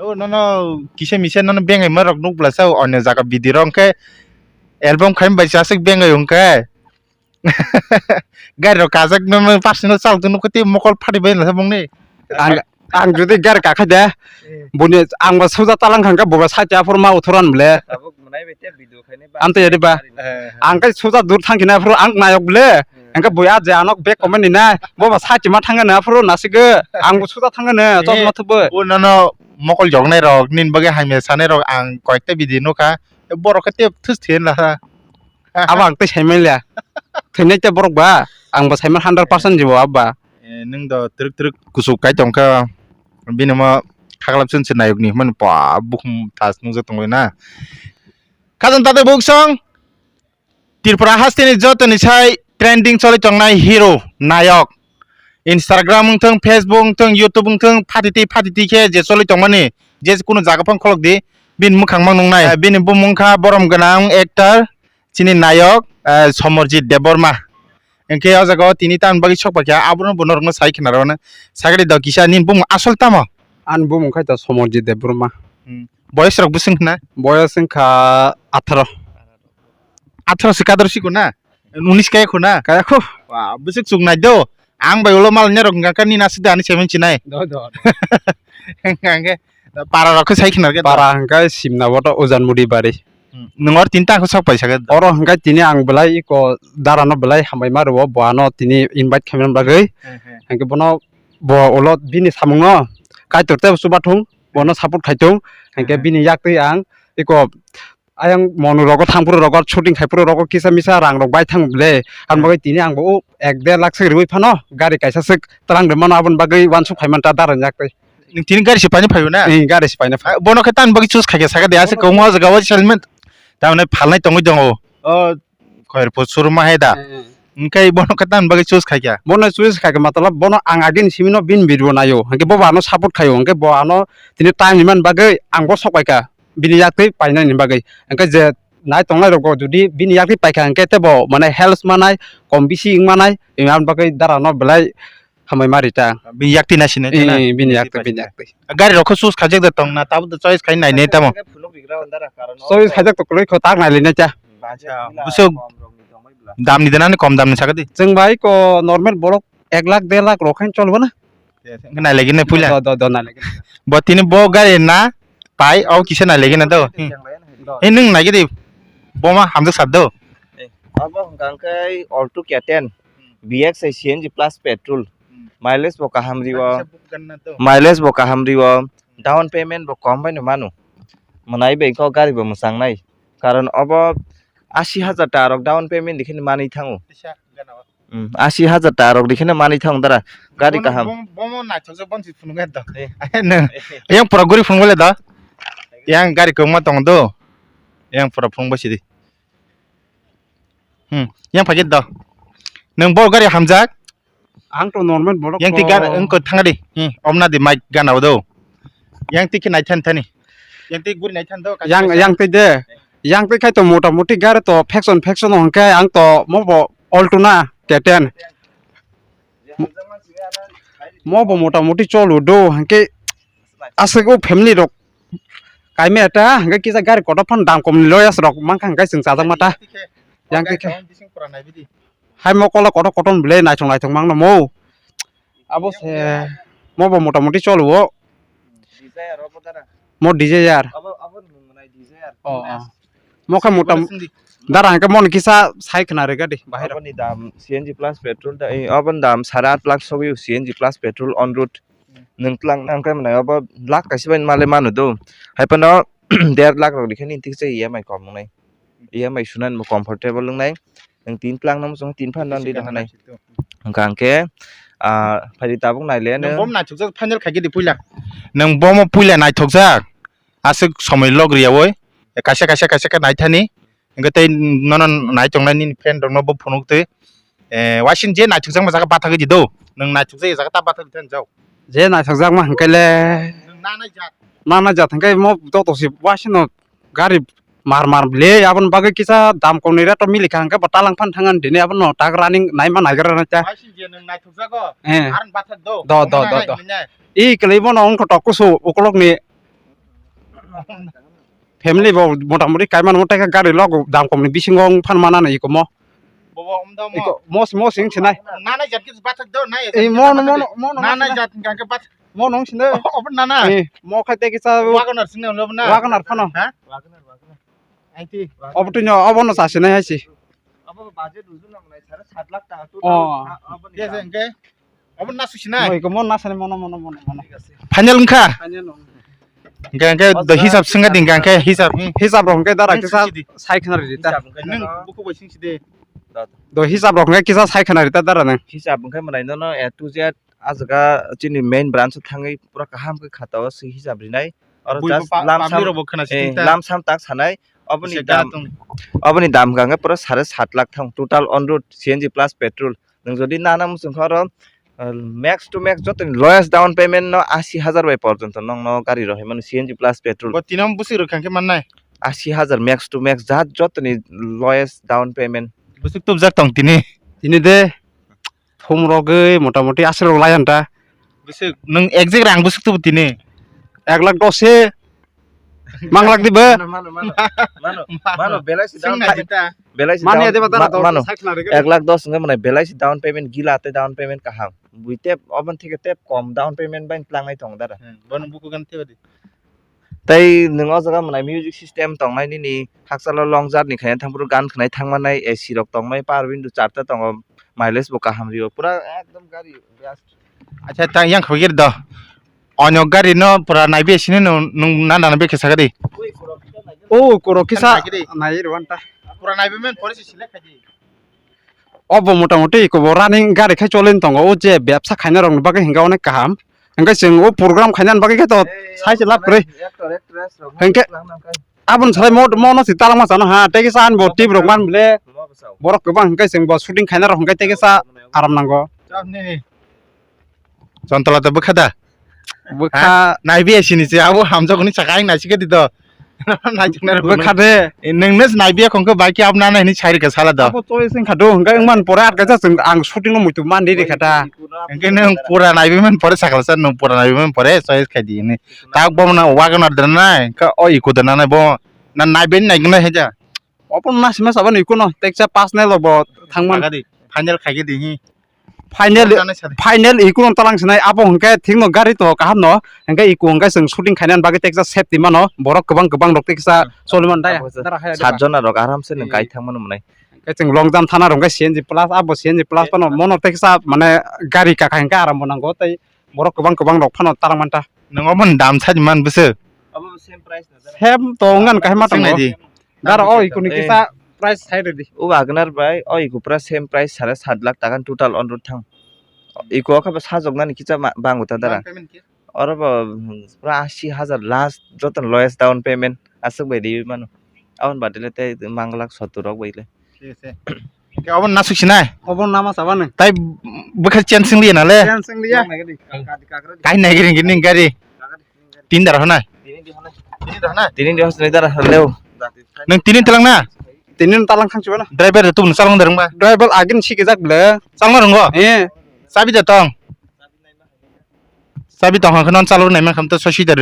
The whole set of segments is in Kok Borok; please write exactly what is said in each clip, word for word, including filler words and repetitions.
O nono kisa misa nono bengai ma rok nuk bwla sa o, onyo jaga video rok hwnkhe album khaim bai sa aswk bengai hwnkhe. Gari rok kajak nono personal chal tu nuk tei mokol phati bai na sa bongni. Ang, ang jodi gari kakhai de, boni ang ba suja talang khangkha bo ba site aphuru ma uthuran bole. Tabuk mwnai bai te video khainai ba. Amte yadi ba. Ang kai suja dur thangkina aphuru ang nayok bole. Ang kai boya je anok bek comment ni na. Bo ba site ma thangana aphuru nasigo. Ang bo suja thangana chosma thuboi. O nono mokol joknai rok nin bagwi hamya sanai rok ang koyekta video nukha. Borok khe tei thus thwi la. Abo ang tei saimanya. Thwinai tei borok ba. Ang bo saimanya hundred percent jibo abba. Eh, nwng do twrwk twrwk kuchuk kai tongkha. Bini mo khaklap chwng se nayok ni hwnmani pa bukhum thas nukjak tongwi na. Khajang tade buksong. Tripura hasteni jotoni sai trending choli tongnai hero nayok. Instagram wngthung, Facebook wngthung, YouTube wngthung, phatiti phatiti khe je choli tongmani, je kunu jaga phang kholok di, bini mwkhang mang nungnai. Eh, bini bumung kha borom gwnang actor, chini nayok, eh, Somorjit Debbarma. Hwnkhe o jaga o tini tamni bagwi sok paikha, abono bo norokno sai khna rw na. Sagri do kisa nini bumung asol tamo? Ani bumung khai to Somorjit Debbarma. Hmm. Boyos rok bwswng khna? Boyos wngkha atharo. Atharo se kadar siko na? Unis kaya kho na? Kaya kho. Wa, bwswk chuk nai do. Ang bai ulo mal nyarok hwnkha kha nini aswk da ani seven chinai. Do, do, do. Hwnkha hwnkhe para rok khe sai khna khe. Para hwnkha Simna boto Ujan Mudi bari. Hmm. Nwng or tinta khe sok pai sakhe. Oro hwnkha tini ang belai iko dara no belai hambai ma rwo bo ano tini invite khaimani bagwi. He, he. Hwnkhe bono bo ulo bini samung no Kaitor tei chubathung bono support khaithung. Hwnkhe he. Bini yak twi ang iko ayang monu rogo thangphuru rogo shooting khai phuru rogo kisa misa rang rok bai thang le. Ang bagwi tini ang bo ek der lakh swk riwi phano gari kaisa swk twlang de mano aboni bagwi wansuk phai man ta dara yak twi. Nwng tini gari se paina phaibo na? Ee, gari se paina phai. Bono khe tamni bagwi choose khaikha sakha de aswk kwbangma jaga o salmani tamni phalnai tongwi tongo. O khoirpur showroom hai da. Hwnkhe bono khe tamni bagwi choose khaikha? Bono choose khaikha matlab bono ang agini simi no bini video naio. Hwnkhe bo bo ano support khaio. Hwnkhe bo ano tini time ni man bagwi ang bo sok paikha. Bini yak twi painani bagwi. Hwnkhe je nai tongnai rok jodi bini yak twi paikha hwnkhe tei bo mane help manai kom bisi wng manai. Aboni bagwi dara no belai hambai ma rita. Bini yak twi nai sinai twi na? Ee, bini yak twi, bini yak twi. Gari rok kho choose khaijak da tong na, tabuk da choice khai nai ne tamo? Choice khaijak to kwrwi kho tak nai le nai cha. Acha, bwswk dam ni dana ni kom dam ni sakha di? Chwng bai ko normal borok ek lakh der lakh rok khain chol bo na. Nai lagi nai puila. Do, do, do, nai lagi. Bo tini bo gari na pai o kisa nai lagi na do. Ee, nwng nai gidi. Bo ma hamjak sar do. Abo hwnkha khe Alto K ten. B X I C N G plus petrol. Hmm. Mileage bo kaham rio. Kaisa buk ganna to. Mileage bo kaham rio. Down payment bo kom bai no mano. Mwnai bai kok gari bo mwchang nai. Karon obo asi hajar ta rok down payment dikhe manwi thango. Kaisa gana o. Hmm, asi hajar ta rok dikhe manwi thango dara. Gari kaham. Bono, bono, bono naithok je bonsi phunuk ya da. Eh. Nang, yang pura guri phunuk le da. Yang gari koma tong do. Yang pura phunuk basi di. Hmm, yang paket do. Nang bo gari hamjak. Ang to normal borok. Yang ti gar, engko thangdi. Hmm, omna di mic gana do. Yang ti khe nai than thani. Yang ti guri nai than do. Yang, yang ti de. Yang ti khai to mota moti gari to faction, faction hwnkhe ang to mo bo Alto na K ten. Mo bo mota moti cholo do hwnkhe aswk o family rok kaimya ta hwnkhe kisa gari kotor phano dam kom ni lawyers rok mankha hwnkhe chwng chajak ma ta. Yang ti khe. Hai mo kola kotor kotor bwle naithok naithok mangno mo. Abo se mo bo mota moti cholo o. Desire obo dara. Mo Desire. Abo, abo nwng mwnai Desire. Oh, oh. Mo khe mota dara hwnkhe mo ni kisa sai khna rega di bahai rok. Aboni dam C N G plus petrol da, eh, aboni dam sare at lakh sogwi C N G plus petrol on road. Nwng twlang nang khe mwnai obo lakh kaisa bai male manu do. Hai phano der lakh rok dikhe nini thik se E M I kom wngnai. E M I sunani bo comfortable wngnai. Nwng tin twlang nang muchung tin phan nang di da hanai. Hwnkha hwnkhe, ah, phaidi tabuk nai le nwng. Nwng bom naithokjak final khai di puila. Nwng bomo puila naithokjak. Aswk somoi log riyaui. Kaisa, kaisa, kaisa khe naithani. Hwnkhe tei nono nai tongnai nini friend rokno bo phunuk twi. Eh, waising je naithokjakma jaga bathagwi di do. Nwng naithokjak jaga ta bathagwi thani jao. Je naithokjakma hwnkhe le. Nwng nanai jat. Nanai jat hwnkhe mo joto si waising no gari mar mar le aboni bagwi kisa dam komni rate o milikha hwnkhe bo talang phan thangan dini abono tak running naima naigra na cha. Waising je nwng naithokjago. Eh. Aron bathak do. Do, do, do, do. I kwlwi bono wngkha tok kusu ukolokni Family bo motamoti kaiman mo tei gari logo dam kom ni bisingo wng phan mana no iko mo. Bobo omda mo. Iko mo mo sing sinai. Nana jat kis bathak do na. Ei mo no mo no mo no. Nana jat gangke bat. Mo nong sinai. Obo nana. Ei mo khai tei kisa. Wagonar sinai lo na. Wagonar phano. Ha? Wagonar wagonar. Aiti. Obo tuino obo no sa sinai hai si. Abo budget rujuna mwnai sare sat lakh taka total. Oh. Yes, engke. Abo nasu sinai. Moi ko mon nasani mono mono mono mono. Final wngkha? Final wngkha. Engke engke do hisab singga ding engke hisab. Hisab rok engke dara kisa sai khna rita. Nung buku bai sing side. Do hisab rok engke kisa sai khna rita dara nang. Hisab engke mwnai nono A to Z a jaga chini main branch thangwi pura kaham khe khatao swi hisab rinai. Oro just lamsam lamsam tak sanai. Oboni dam oboni dam hwnkhe pura sare sat lakh thang total on road C N G plus petrol. Nwng jodi nana muchung khe oro max to max jotoni lowest down payment no asi hajar bai porjonto nokno gari rohormani C N G plus petrol. Bo tino bwswk rwkha khe mannai. Asi hajar max to max jat jotoni lowest down payment. Bwswk tubjak tong tini. Tini de thum rogwi motamoti aswk rok lai anta. Bwswk nwng exact rang bwswk tubu tini. Ek lakh dos se. Mang lak di ba? Mano, mano, mano. Mano, mano, belai si down payment. Belai si mani down ade ba dara ma- mano. Ek lakh dos ngai mane belai si down payment gila te down payment kaham. Bui tep oban thike tep kom down payment bai tlangnai tong dara. Bono buku gan tep di. Tei nwng o jaga mwnai music system tongnai nini hakchalo long journey khaina thangphuru gan khwnai thangmanai A C rok tongnai power window charta tongo mileage bo kaham rio pura ekdom gari best. Acha ta yang khogir do. Onyo gari no pura naibi sini no nung na na be kesa gari. O koro kisa nai rwanta. Pura naibi men pore si select khaji. Obo motamoti iko bo running gari khai cholin tongo o je bebsa khaina rokni bagwi hinga onek kaham. Hingke chwng o program khainani bagwi khe to sai se lab kwrwi. Hingke aboni salai mo mo no si talangma chano ha tei kisa ani bo tip rok man bile. Borok kwbang hingke chwng bo shooting khaina rok hingke tei kisa aram nango. Chantala ta bwkha da. Bwkha naibi sini se abo hamjak ni saka ang naisike di do. Bwkha de. Nengnes naibi khongke bai ki abna na hini sai rika sala do. Abo choice wngkha do hingke wngman pore atka cha chwng ang shooting no muitu man di rikha ta. Hingke nung pura naibi man pore sakla sa nung pura naibi man pore choice khai di ni. Tak bo na wagon ar dana nai ka o iko dana nai bo na naibi nai gna heja. Obo nasima sabo ni kuno teksa personal bo thangman. Final khai di hi. Final final iko no talang sinai abo hingke thik no gari to kaham no hingke iko hingke chwng shooting khaina bagwi teksa safety mano borok kwbang kwbang rok teksa choliman dai. Sat jona rok aram se nung kai thang mano mwnai. Hingke chwng long jam thana rok hingke C N G plus abo C N G plus phano mono teksa mane gari kaka hingke aram bo nango tei borok kwbang kwbang rok phano talang manta. Nung omo dam sai man bwswk. Obo same price na jara. Same to wngkha kahima tongo. Dara o ikuni kisa price sai rwdi. O Wagoner bai o iku pura same price sare sat lakh taka total on road thang. Iku o khe bo sajoknani kisa bango ta dara. Down payment khe? Oro bo pura asi hajar last joto lowest down payment aswk bai riwi mano. Aboni badile tei mang lakh sottor rok bai le. Thik ase. Ke obo nasuk sinai? Obo nama saba nang. Tai bwkha chain sing liya na le? Chain sing liya. Kai nai gini gini gari. Tin dar hona. Tini di hosni dar leo. Nang tini talang na? Tini talang khang chibana. Driver tu nung salang dereng ba. Driver agin si kejak ble. Salang ronggo. Eh. Sabi da tong. Sabi tong khang non chalur nai man kham to sosi dar.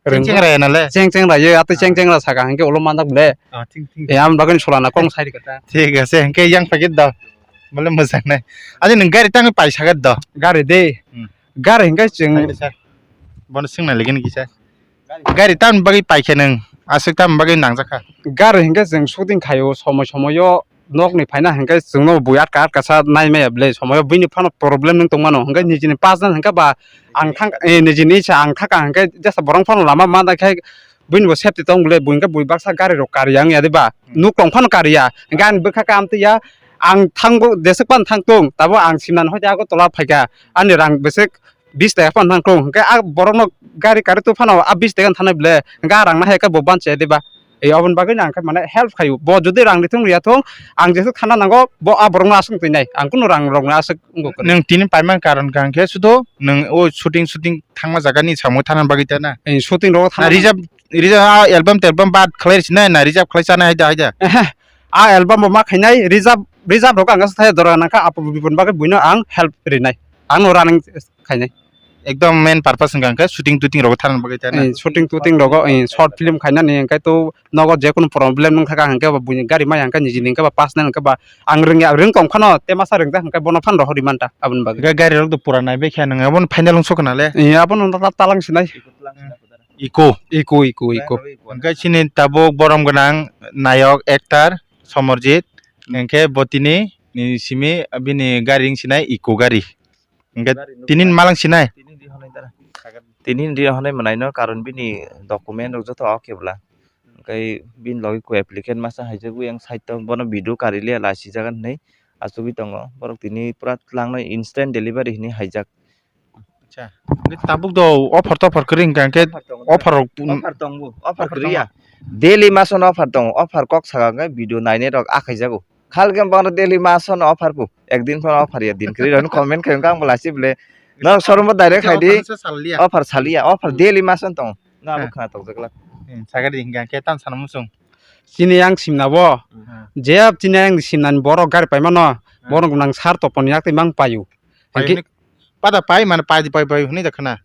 Cheng cheng raya na le. Cheng cheng raya, ate cheng cheng ra saka hingke ulo mandak ble. Ah, thing thing. E am bagani solana kong sai kata. Thik ase, hingke yang paket da. Bole mojang nai. Ade nung gari tang pai sagat da. Gari de. Hmm. Gari hingke cheng. Bono sing na legeni kisa. Gari tam bagwi paikhe nwng, aswk tam bagwi nangjakha. Gari hwnkhe chwng shooting khaio, somoi somoio nokni phaina hwnkhe chwngno bui atka atka sa nai maya ble, somoio buini phano problem wng tongmano, hwnkhe nijini personal hwnkhe ba ang thang, eh, nijini isa ang thaka hwnkhe jesa borok phano lama manai khe buini bo safety tong ble, bui hwnkhe bui baksa gari rok kariya wngya de ba, nuk tong phano kariya, hwnkhe ani bwkha khe amtwi ya, ang thangbo jeswk phano thang tong, tabuk ang simnani hoite Agartala phaikha, ani rang bwswk bis taka phano thang kung. Hwnkhe a borokno gari kari twi phano a bis taka thanai ble. Hwnkhe a rang nahai khe bo banchi ya diba? Ei oboni bagwi no ang khe mane help khaio. Bo jodi rang rithung riya thung, ang jesuk thana nango, bo a borokno aswk twi nai. Ang kunu rang rokno aswk wngkha kwrwi. Nwng tini paimani karon hwnkha hwnkhe sudo nwng o shooting shooting thangma jagani samung thana bagwi ta na? Ei shooting rogo thana. Reserve, reserve a album telbum bad khlai rwsinai na reserve khlai chanai haida haida? Ehe. A album bo ma khainai, reserve, reserve rogo ang aswk thaya jora nangkha apo bipon bagwi buino ang help rinai. Ang no running khainai. Ekdom main purpose hwnkha hwnkhe shooting tooting rogo tharna bagwi tei na? Eh, shooting tooting rogo, eh, short film khainani hwnkhe to nogo jekunu problem wngkha hwnkhe ba buini gari maya hwnkhe nijini hwnkhe ba personal hwnkhe ba ang rwngya, rwng tong phano tei masa rwngjak hwnkhe bono phano rohorwi manta aboni bagwi. Hwnkhe gari rok do pura naibai khe nwng abono final wngso khna le? Eh, abono ta-, ta-, talang sinai. Iko. Iko, iko, iko. Hwnkhe chini tabuk borom gwnang nayok actor Somorjit. Hwnkhe bo tini ni simi bini gari wng sinai Iko gari. Hwnkhe tini ni malang sinai. Tini ni honai mwnai no, karon bini document rok joto ok khe bwla. Hwnkhe bini logi koi applicant masa haijak wi ang side o bono video kari liya la sijak hinwi achugwi tongo. Borok tini pura twlang no instant delivery hinwi haijak. Acha. Hwnkhe tabuk do offer topher kwrwi hwnkha hwnkhe offer rok offer tongo, offer kwrwi ya. Daily masono offer tongo, offer kok saka hwnkhe video nainai rok akhaijago. Khalkhe bono daily masono offer bo. Ekdin phano offer ya din kwrwi rok comment khai hwnkhe ang bo lasi bole. Norok showroom o direct khai di. Offer saliya, offer daily masono tongo. Na bo khna tokjak la. Hmm, sagadi hwnkha hwnkhe tam sana muchung. Chini yang simna bo. Hmm. Je chini yang simnani borok gari paimano. Hmm. Borok nang sar topon yak tei mang payu. Pai hwnkhe hwnwi, pada pai mane pai di pai pai hwnwi da khna.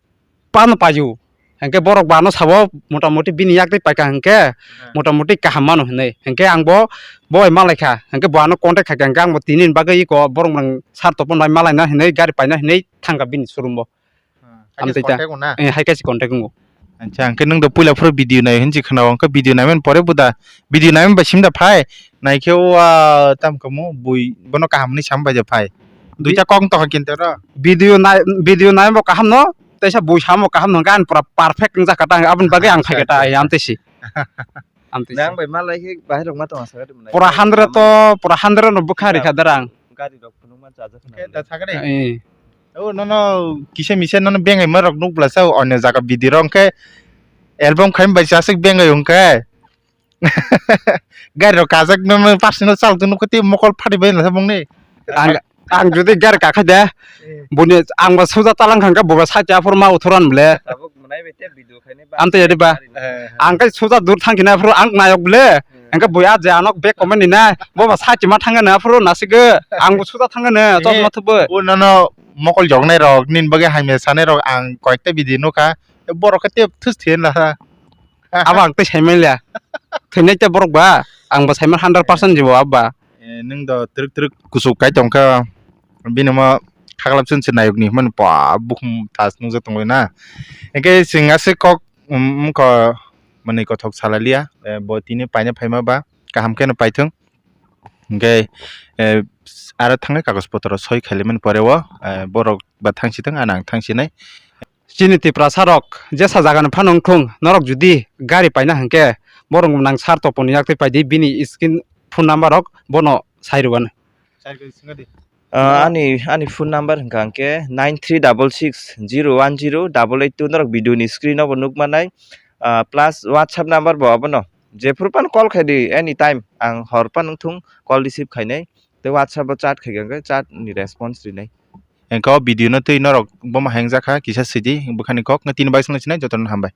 Pano payu. Hwnkhe borok bano sabo motamoti bini yak tei paika hwnkhe motamoti kaham mano hwnwi. Hwnkhe ang bo bo bai malaikha. Hwnkhe bo ano contact khaikha hwnkhe ang bo tini ni bagwi iko borok rang sar topon bai malaina hwnwi gari paina hwnwi thangkha bini showroom bo. Amtwi ta. Eh, hai kaisa contact wngo. Acha, hwnkhe nwng do puila phuru video nai hinwi khna o, hwnkhe video naimani pore bo da, video naimani bai simi da phai, naikhe o, ah, tamo kamo bui bono kaham hinwi sam bai da phai. Duita kok tokha kinto ro. Video nai, video naimani bo kaham no, teisa bui samo kaham no, gan pura perfect wngjakha ta, aboni bagwi ang phaikha ta, amtwi si. Amtwi si. Nang bai malai khe bahai rok ma tong asa gadi mwnai. Pura hundred to, pura hundred no bwkha rikha darang. Gari rok phunukma chajak khna. Khe da thakre. Eh. O nono kisa misa nono bengai ma rok nuk bla sa onyo jaga bidi rok hwnkhe album khai bai chasik bengai hwnkhe. Gari rok kajak nono personal chal tu nuk khe mokol phati bai na bongni. Ang, ang jodi gari kakhai de, eh, boni ang ba suja talang khangkha bo ba site aphor ma uthoran ble. Tabuk mwnai bai te video khaini ba. Amtwi yadi ba. Eh. Ang kai suja dur thangkina aphor ang nayok ble. Hmm. Hwnkhe bui ah je anok bag comment ni na, bo ba site ma thangna aphuru nasik, ang bo suda thangna, eh, chosma thubwi. O nono mokol joknai rok, nini bagwi hamya sanai rok ang koyekta video nukha, borok khe tei thus thwi na ha. Abo ang tei saimanya, thwinai tei borok ba, ang bo saimanya hundred percent jibo abba. Eh, nwng do twrwk twrwk kuchuk kai tongkha, bini omo khaklap chwng se nayok ni hwnmani ba bukhum tas nukjak tongwi na. Hwnkhe chwng aswk kok, um, wngkha, manwi kothok salaliya, eh, bo tini paina phaima ba. Kaham kheno paithwng. Hwnkhe, eh, aro thangwi kagoj potro soi khailaimani pore o, eh, borok ba thangsi thwng, ano ang thangsinai. Chini Tiprasa rok jesa jagani phano wngthung, norok jodi gari paina hwnkhe, borok nang sar toponi yaktwi paidi, bini screen phone number rok bono sai rwbano. Ah, ani, ani phone number hwnkha hwnkhe nine three double six zero one zero double eight two, norok video ni screen o bo nukmanai, ah, plus WhatsApp number bo abono. Jephuru phano call khaidi anytime, ang hor phano wngthung call receive khainai, tei WhatsApp o chat khaikha hwnkhe chat ni response rinai. Hwnkhe o video no twi norok bomo hengjakha kisa sidi bwkhani kok, tini bai swngna sinai jotono hambai.